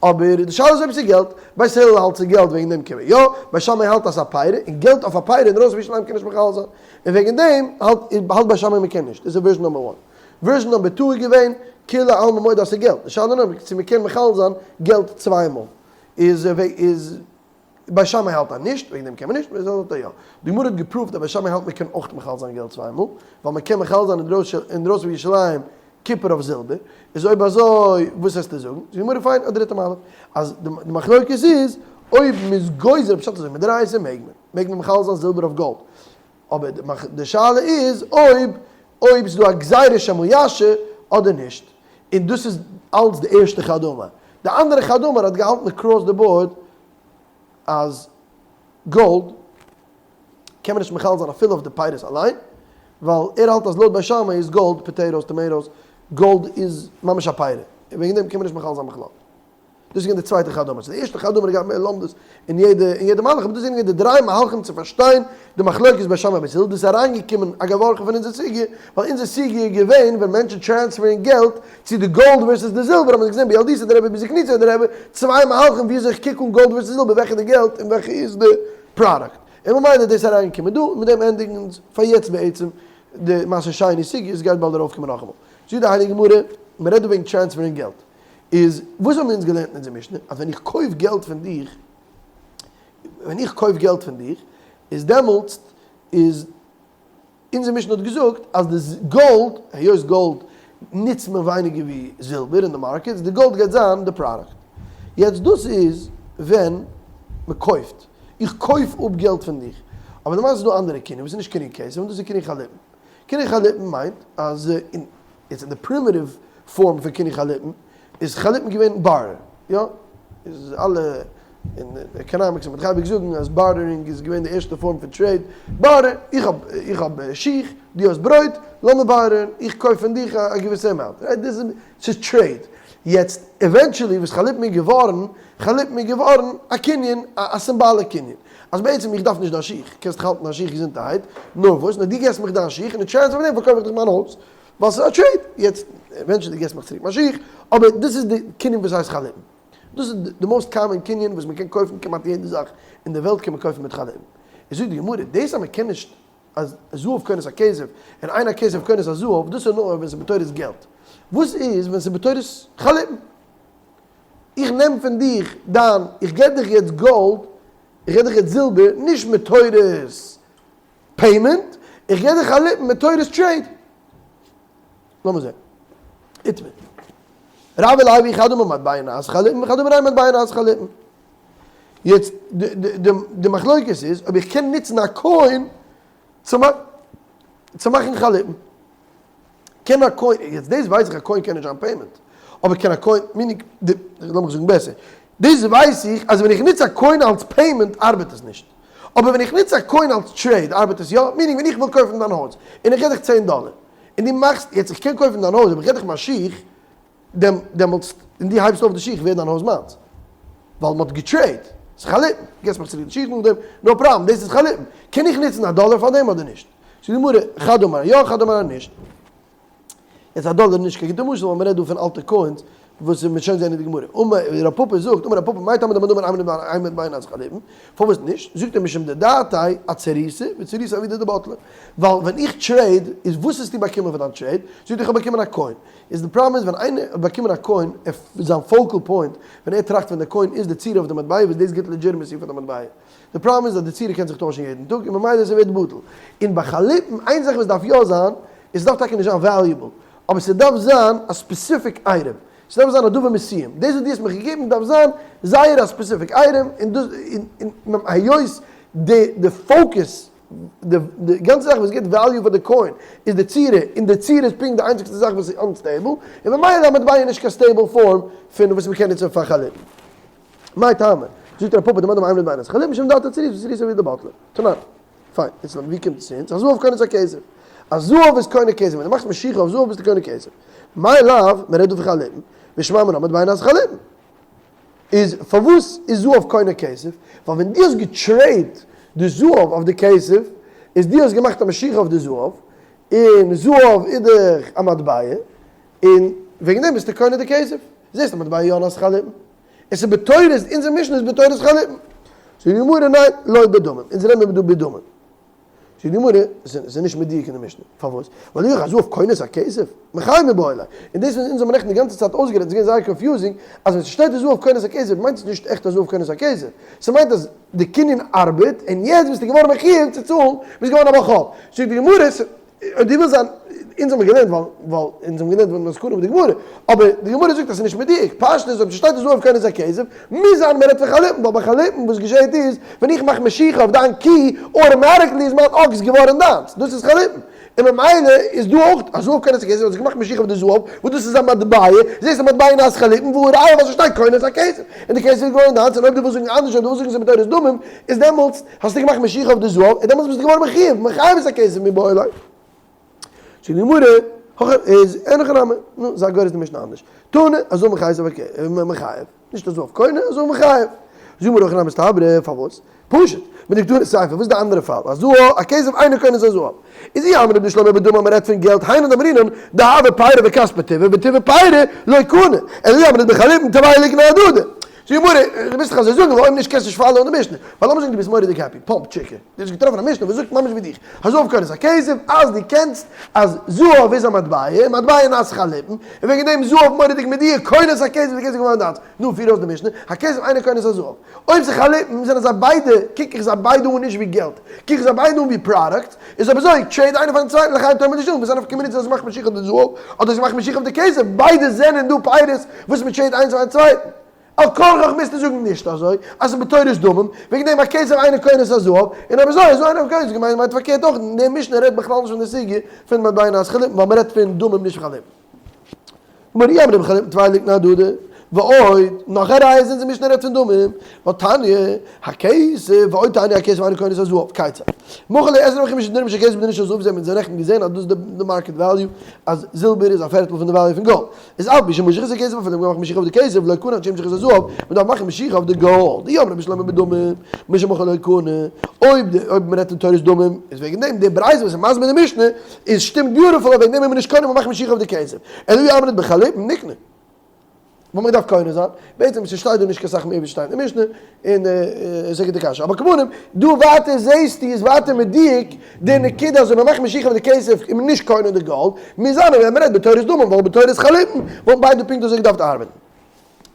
אבער די שאלה איז אויב ס'איז געלט. בית הלל האלט ס'איז געלט וועגן דעם קען מען יא, בית שמאי האלט אז ס'איז א פירא, און געלט אויף א פירא אינדרויסן פון ירושלים קען נישט מחלל זיין, און וועגן דעם האלט האלט בית שמאי מען קען נישט. דאס איז version number one. Version number two איז געווען, כולי עלמא מודה אז ס'איז געלט. די שאלה איז נאר צו מען קען מחלל זיין געלט צוויי מאל. איז איז. בית שמאי האלט אז נישט, וועגן דעם קען מען נישט, בית הלל האלט אז יא. די גמרא האט געפרואווט אז בית שמאי האלט מען קען אויך מחלל זיין געלט צוויי מאל, ווייל מען קען מחלל זיין אינדרויסן פון ירושלים קופער אויף זילבער, איז אויב אזוי וואס וועסטו זאגן? זאגט די גמרא פיין א דריטע מהלך, אז די מחלוקת איז אויב מען איז גוזר פשט אזוי מדאורייתא מעג מען, מעג מען מחלל זיין זילבער אויף גאלד, אבער די שאלה איז אויב אויב ס'איז דא א גזירה שמא ישהה אדער נישט, און דאס איז אלץ די ערשטע חד אמר. די אנדערע חד אמר האט געהאלטן across the board אז גאלד קען מען נישט מחלל זיין אפילו אויף די פירות אליין, ווייל ער האלט אז לויט בית שמאי איז גאלד potatoes tomatoes, גאלד איז ממש א פירא, און וועגן דעם קען מען נישט מחלל זיין בכלל. דאס איז געווען די צווייטע חד אמר. סאו די ערשטע חד אמר האט געהאט מער לומדות אין יעדע אין יעדע מהלך, אבער דאס זענען געווען די דריי מהלכים צו פארשטיין די מחלוקת בית שמאי בית הלל, דאס איז אריינגעקומען אגב אורחא פון אונזער סוגיא, ווייל אונזער סוגיא איז געווען ווען מענטשן transfer ן געלט צו די גאלד versus די זילבער, האט מען געזען בילדותא דרבי בזקנותא דרבי, צוויי מהלכים וויאזוי איך קוק אן גאלד versus זילבער וועלכע איז די געלט און וועלכע איז די פראדוקט. און ממילא איז דאס אריינגעקומען דא, און מיט דעם ענדיגן אונז פאר יעצט בעצם די מעשר שני סוגיא, עס גייט באלד ארויפקומען נאכאמאל. זאגט די הייליגע גמרא, מען רעדט דא וועגן transfer ן געלט. איז וואס האבן אונז געלערנט אין אונזער משנה? אז ווען איך קויף געלט פון דיך, ווען איך קויף געלט פון דיך, איז דעמאלטס איז, אונזער משנה האט געזאגט אז די גאלד, היות גאלד נוצט מען ווייניגער ווי זילבער אין די markets, די גאלד גייט זיין די פראדוקט. יעצט דאס איז ווען מען קויפט, איך קויף אפ געלט פון דיך. אבער למעשה איז דא אנדערע קנין וואס איז נישט קנין כסף, און דאס איז קנין חליפין. קנין חליפין מיינט אז אין יעצט אין די primitive form פון קנין חליפין איז חליפין געווען barter, יא? איז אלע אין economics האט מען אייביג זאגן אז bartering איז געווען די ערשטע form פון trade, barter, איך האב איך האב שיך, דו האסט ברויט, לאמיר barter ן, איך קויף פון דיך א געוויסע amount, right? דאס איז ס'איז trade. יעצט eventually וואס חליפין איז געווארן, חליפין איז געווארן א קנין, א symbolic קנין. אז בעצם איך דארף נישט דיין שיך, קענסט דיך האלטן דיין שיך געזונטערהייט, נאר וואס, נאר דו געסט מיך דיין שיך און אין transfer פון דעם פארקויף איך דיך מיין הויז, ווייל ס'איז א trade, יעצט eventually געסט מיך צוריק מיין שיך, אבער דאס איז די קנין וואס הייסט חליפין. דאס איז די most common קנין וואס מ'קען קויפן כמעט יעדע זאך אין די וועלט קען מען קויפן מיט חליפין. איז זאגט די גמרא, דאס אז מ'קען נישט אז זהב קונה את הכסף און אין הכסף קונה את הזהב, דאס איז נאר ווען ס'איז בתורת געלט. וואס איז ווען ס'איז בתורת חליפין? איך נעם פון דיך דיין, איך געב דיך יעצט גאלד, איך געב דיך יעצט זילבער, נישט מתורת payment, איך געב דיך חליפין מתורת trade. לאמיר זען. איתמר. רב ולוי חד אמר מטבע נעשה חליפין וחד אמר אין מטבע נעשה חליפין. יעצט די מחלוקת איז אויב איך קען נוצן א coin צו מאכן חליפין. קען א coin, יעצט דאס ווייס איך א coin קען נישט זיין payment, אבער קען א coin, meaning, לאמיך זאגן בעסער, דאס ווייס איך אז ווען איך נוץ א coin אלס payment ארבעט עס נישט, אבער ווען איך נוץ א coin אלס trade ארבעט עס יא, meaning ווען איך וויל קויפן דיין הויז און איך געב דיך צען דאלער, און דו מאכסט, יעצט איך קען קויפן דיין הויז אבער איך געב דיך מיין שיך, דעמאלטס, און דו הייבסט אויף די שיך ווערט דיין הויז מיינס, ווייל מ'האט געטרעיד, ס'איז חליפין, געבסט מיך צוריק די שיך נאכדעם, no problem, דאס איז חליפין, קען איך נוצן א דאלער פאר דעם אדער נישט? זאגט די גמרא, חד אמר יא חד אמר נישט. יעצט א דאלער איז נישט קיין גוטע משל ווייל מ'רעדט דא פון אלטע coins וואס מ'וועט שוין זען אין די גמרא. אמר רב פפא זאגט, אמר רב פפא מאי טעמא דמדמר אימא אימא בין אז חליפין, פארוואס נישט? זאגט ער משום דדעתיה אצוריתא וצוריתא עבידא דבטלא. ווייל ווען איך trade איז וואס האסטו באקומען פאר דיין trade? זאגט ער איך האב באקומען א coin. איז די פראבלעם איז ווען איינער האט באקומען א coin, זיין focal point ווען ער טראכט פון די coin איז די צורה אויף די מטבע וואס דאס גיבט legitimacy פאר די מטבע. די פראבלעם איז אז די צורה קען זיך טוישן יעדן טאג און ממילא ס'ווערט בטל. און ביי חליפין, איין זאך וואס דארף יא זיין, איז ס'דארף טאקע נישט זיין valuable, אבער ס'דארף זיין א specific item, ס'דארף זיין א דבר מסוים, דאס וואס דו האסט מיך געגעבן דארף זיין זייער א specific item, און דאס, און היות די די focus. די גאנצע זאך וואס גיבט value פאר די coin איז די צורה, און די צורה איז פונקט די איינציגסטע זאך וואס איז unstable, און ממילא א מטבע איז נישט קיין stable form פון וואס מ'קען נוצן פאר חליפין. מאי טעמא? זאגט רב פפא דמאן דאמר אין מטבע נעשה חליפין משום דעתא צורית וצורתא עבידא בטלה. תנן. פיין, יעצט לאמיר ווי קומט עס צו אונז? הזהב קונה את הכסף. א זהב איז קונה כסף, ווען דו מאכסט משיכה אויף זהב ביסטו קונה כסף. מאי לאו, מ'רעדט דא פון חליפין, ושמע מינה מטבע נעשה חליפין. איז פארוואס איז זהב קונה כסף? ווייל ווען דו האסט גע trade ט די זהב אויף די כסף, איז דו האסט געמאכט א משיכה אויף די זהב, און זהב איז דאך א מטבע, און וועגן דעם ביסטו קונה די כסף. זעסט א מטבע יא נעשה חליפין. עס איז בתורת, אונזער משנה איז בתורת חליפין. זאגט די גמרא ניין, לא בדמים, אונז רעדן מיר דא בדמים. זאגט די גמרא, עס איז נישט מדויק אין די משנה, פארוואס? ווייל אי הכי הזהב קונה את הכסף, מחייב מיבעי ליה, און דאס וואס אונז האבן נעכטן די גאנצע צייט אויסגערעדט איז געווען זייער confusing, אז ווען ס'שטייט הזהב קונה את הכסף מיינט עס נישט עכט הזהב קונה את הכסף, ס'מיינט אז די קנין ארבעט און יעצט ביסטו געווארן מחויב צו צאלן, ביסט געווארן א בעל חוב. זאגט די גמרא, אויב דו ווילסט זיין, אונז האבן געלערנט ווייל ווייל אונז האבן געלערנט ווען מסקנא מיט די גמרא, אבער די גמרא זאגט אז ס'איז נישט מדויק, פשטות אויב ס'שטייט הזהב קונה את הכסף, מוז זיין מ'רעדט פון חליפין, ווייל ביי חליפין וואס געשעהט איז, ווען איך מאך משיכה אויף דיין קי, automatically איז מיין אקס געווארן דיינס, דאס איז חליפין. און ממילא איז דא אויך הזהב קונה את הכסף, האט זיך געמאכט משיכה אויף די זהב, וואס דאס איז א מטבע, זעהסט א מטבע נעשה חליפין, והא ראיה ווייל ס'שטייט קונה את הכסף, און די כסף איז געווארן דיינס, און אויב דו ווילסט זאגן אנדערש, אויב דו ווילסט זאגן ס'איז בתורת דמים, איז דעמאלטס האסטו געמאכט משיכה אויף די זהב, און דעמאלטס ביסטו געווארן מחויב, מחייב את הכסף מיבעי ליה. זאגט די גמרא, הכא איז אין הכי נמי, נו, זיי גורס די משנה אנדערש, תנא, הזהב מחייב, מחייב, נישט הזהב קונה, הזהב מחייב. זאגט די גמרא הכי נמי מסתברא, פארוואס? פשוט, מדקתני סיפא, וואס איז די אנדערע פאל? הזהב, הכסף אינו קונה את הזהב. איז אי אמרת בשלמא בדמים מ'רעדט פון געלט, היינו דאמרינן, דהוה פירא וכספא טבעא וטבעא פירא לא קני, אלא אי אמרת בחליפין תרוייהו ליקני אהדדי. זאגט די גמרא, דו מוזט דאך אזוי זאגן, ווייל אויב נישט קענסטו נישט follow ען די משנה. ווייל לאמיר זאגן דו ביסט מורא'דיג happy, פאמפ טשיקע, דו האסט געטראפן א משנה וואס זאגט ממש ווי דיך, הזהב קונה את הכסף, אז דו קענסט אז זהב איז א מטבע, און מטבע נעשה חליפין, און וועגן דעם זהב מורא'דיג מיט דיר, קונה את הכסף, די כסף איז געווארן דיינס. נו, פיר אויס די משנה, הכסף אינו קונה את הזהב. אויב ס'איז חליפין זענען זיי ביידע, קוק איך זיי ביידע אן נישט ווי געלט, קוק איך זיי ביידע אן ווי products, איז אויב אזוי trade איינער פארן צווייטן לחיים תאמר לשלום, וואס איז א נפקא מינה צו עס מאכט משיכה אויף די זהב אדער עס מאכט משיכה אויף די כסף, ביידע זענען דא פירות וואס מען trade איינס פארן צווייטן. על כרחך מוזטו זאגן נישט אזוי, אז ס'איז בתורת דמים, וועגן דעם הכסף אינו קונה את הזהב, און אויב אזוי איז דא איינער וואס געמיינט מיינט פארקערט אויך, און די משנה רעדט בכלל נישט פון די סוגיא פון מטבע נעשה חליפין ווייל מען רעדט פון דמים נישט פון חליפין. גמרא אי אמרת בחליפין תרוייהו ליקני אהדדי, ועוד, נאך א ראיה אז אונזער משנה רעדט פון דמים, והתניא, הכסף, ועוד תניא הכסף אינו קונה את הזהב, כיצד? מכר לו עשרים וחמשה דינרים של כסף בדינר של זהב, זיי האבן אונז נעכטן געזען אז דאס איז די market value, אז זילבער איז א פערטל פון די value פון גאלד. איז אף על פי שמשך את הכסף אפילו מ'קען מאכן משיכה אויף די כסף, לא קנה עד שימשוך את הזהב, מ'דארף מאכן משיכה אויף די גאלד. אי אמרת בשלמא בדמים, משמכר לא קנה, אויב די אויב מ'רעדט אין תורת דמים, איז וועגן דעם די ברייתא וואס איז מסביר די משנה, איז שטימט beautiful אז וועגן דעם איז מען נישט קונה מ'מאכט משיכה אויף די כסף. אלא אי אמרת בחליפין נקנה. וואלט מען געדארפט קונה זיין. בעצם ס'שטייט דא נישט קיין סאך מער ווי ס'שטייט אין די משנה, און עס איז א גוטע קשיא. אבער כמובן, דא ווייטער זעהסטו איז ווייטער מדויק די נקודה אז אויב מ'מאכט משיכה אויף די כסף איז מען נישט קונה די גאלד, מוז זיין אז ווען מ'רעדט בתורת דמים ווייל בתורת חליפין וואלטן ביידע פונקט אזוי געדארפט ארבעטן.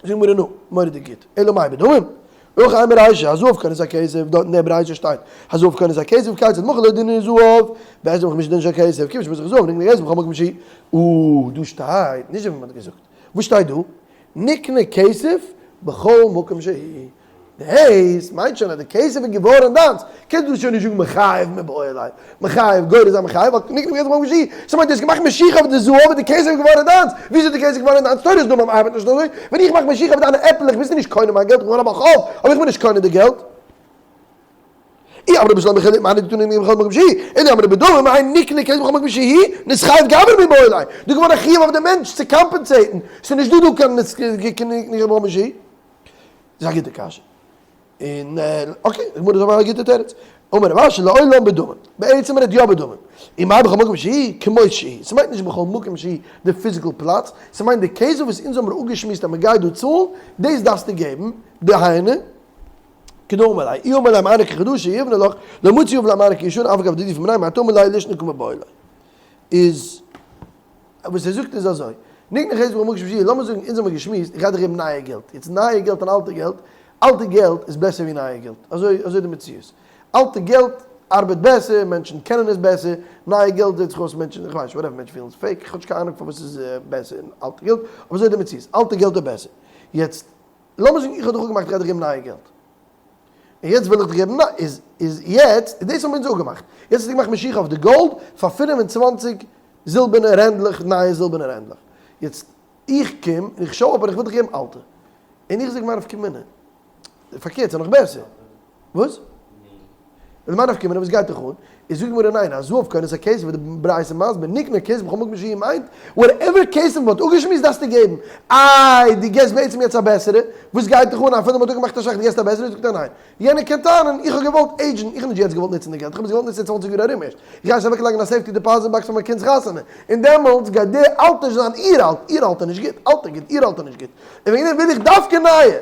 זאגט גמרא נו, מורא'דיג גוט, אלא מאי בדמים? הכא אימא רישא, הזהב קונה את הכסף, דארט אין דער ברייתא שטייט, הזהב קונה את הכסף, כיצד מכר לו דינר זהב, בעשרים וחמשה דינר של כסף, כיוון שמשך זהב נקנה כסף בכל מקום שהוא. אה, דא שטייט נישט ווי מ'האט געזאגט. וואס שטייט דא? נקנה כסף בכל מקום שהוא. דעיס מיינט שוין אז די כסף איז געווארען דיינס, קענסט דו שוין נישט זאגן מחייב מיבעי ליה, מחייב גורס זיין מחייב, ווייל נקנה כסף בכל מקום שהוא, ס'מיינט דו האסט געמאכט משיכה אויף די זהב און די כסף איז געווארען דיינס, וויאזוי איז די כסף געווארען דיינס? תורת דמים ארבעט נישט אזוי, ווען איך מאך משיכה אויף דיינע עפלעך ביסטו נישט קונה מיין געלט, איך בין געווארן א בעל חוב, אבער איך בין נישט קונה די געלט. אי אמרת בשלמא בחליפין היינו דקתני נקנה בכל מקום שהוא, אלא אמרת בדמים מאי נקנה כסף בכל מקום שהוא, נתחייב גברא מיבעי ליה, דא געווארן א חיוב אויף די מענטש צו compensate ן, ס'איז נישט דא דא קיין נקנה בכל מקום שהוא. איז א גוטע קשיא. און okay, די גמרא איז אבער א גוטע תירוץ. אמר רב אשי לעולם בדמים. בעצם מ'רעדט יא בדמים. ומאי בכל מקום שהוא, כמות שהוא. ס'מיינט נישט בכל מקום שהוא די physical פלאץ, ס'מיינט די כסף וואס אונז האמיר אפגעשמועסט אז מ'גייט דא צאלן, דאס דארפסטו געבן, דהיינו, כדאמר ליה, אי אמר ליה מענק חדשה יבנה לך, לא מצי יהיב ליה מענק ישנה, אף על גב דדיפת מיניה, מעתה אמר ליה לישנא קא מיבעי ליה. איז. וואס ער זאגט איז אזוי, נקנה כסף בכל מקום שהוא, לאמיר זאגן אונז האמיר געשמועסט, איך גיי דיך געבן נייע געלט, יעצט נייע געלט און אלטע געלט, אלטע געלט איז בעסער ווי נייע געלט, אזוי אזוי די מציאות, אלטע געלט ארבעט בעסער, מענטשן קענען עס בעסער, נייע געלט זעט זיך אויס מענטשן, איך ווייס נישט, whatever, מענטשן פילן עס fake, איך האב נישט קיין אהנונג פארוואס עס איז בעסער אלטע געלט, אבער אזוי די מציאות, אלטע געלט איז בעסער, יעצט לאמיר זאגן איך האב דיך אפגעמאכט איך גיי דיך געבן נייע געלט. און יעצט וויל איך דיך געבן נייע, איז איז יעצט, דאס האבן אונז אפגעמאכט, יעצט האסטו געמאכט משיכה אויף די גאלד פאר 25 זילבערנע רענדלעך, נייע זילבערנע רענדלעך, יעצט איך קום און איך show up און איך וויל דיך געבן אלטע, און איך זאג מאי נפקא מינה, פארקערט ס'איז נאך בעסער, וואס? למאי נפקא מינה וואס גייט דיך אן? איז זאגט די גמרא ניין, הזהב קונה את הכסף ווי די ברייתא מסביר, נקנה כסף בכל מקום שהוא מיינט, whatever כסף מ'האט אפגעשמועסט דארפסטו געבן, איי דו געבסט בעצם יעצט א בעסערע, וואס גייט דיך אן אפילו מ'האט אפגעמאכט א שאך דו געבסט א בעסערע, זאגט ער ניין, יענער קען טענה'ן איך האב געוואלט עידזשן, איך האב נישט יעצט געוואלט נוצן די געלט, איך האב עס געוואלט נוצן 20 יאר ארום ערשט, איך גיי עס אוועק לייגן אין א safety deposit box פאר מיין קינד'ס חתונה, און דעמאלטס גייט די אלטע זיין איר אלט, איר אלטע נישט גוט, אלטע גוט, איר אלטע נישט גוט, און וועגן דעם וויל איך דווקא נייע.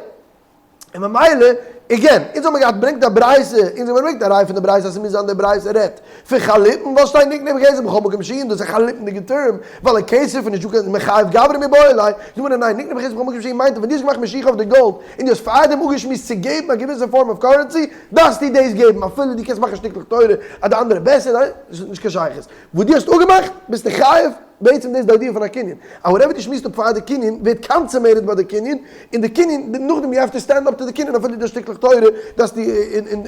און ממילא, again, אונז האבן געהאט ברענגט א ברייתא, אונז האבן געברענגט א ראי' פון די ברייתא אז ס'מוז זיין די ברייתא רעדט פון חליפין, ווייל שטייט נקנה בכסף בכל מקום שהוא, דאס איז א חליפינ'דיגע term, ווייל א כסף איז נישט דא קיין מחייב גברא מיבעי ליה, זאגט מען ניין, נקנה בכסף בכל מקום שהוא מיינט אז ווען דו האסט געמאכט משיכה אויף די גאלד, און דו האסט פארדעם אפגעשמועסט צו געבן א געוויסע form of currency, דארפסטו דאס געבן, אפילו דו קענסט מאכן שטיקלעך תורה אז די אנדערע בעסער, ניין, דאס האט נישט קיין שייכות. וואס דו האסט אפגעמאכט, ביסטו חייב. בעצם דאס איז די idea פון א קנין, אז whatever דו שמועסט אפ פאר די קנין ווערט consummated ביי די קנין, און די קנין, נאכדעם you have to stand up to די קנין אפילו די שטיקלעך תורה דארפסטו,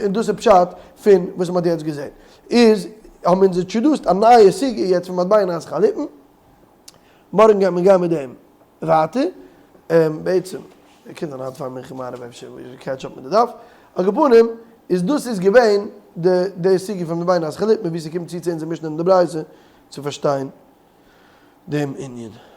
און דאס איז פשט פון וואס מען האט יעצט געזען. איז האבן אונז introduced א נייע סוגיא יעצט פון מטבע נעשה חליפין, מארגן גייט מען גיין מיט דעם ווייטער, בעצם קען זיין היינט פאר מנחה מעריב אפשר catch up מיט די דף, על כל פנים איז דאס איז געווען די די סוגיא פון מטבע נעשה חליפין ווי ס'קומט צו צו אונזער משנה און די ברייתא. צו פארשטיין דעם ענין.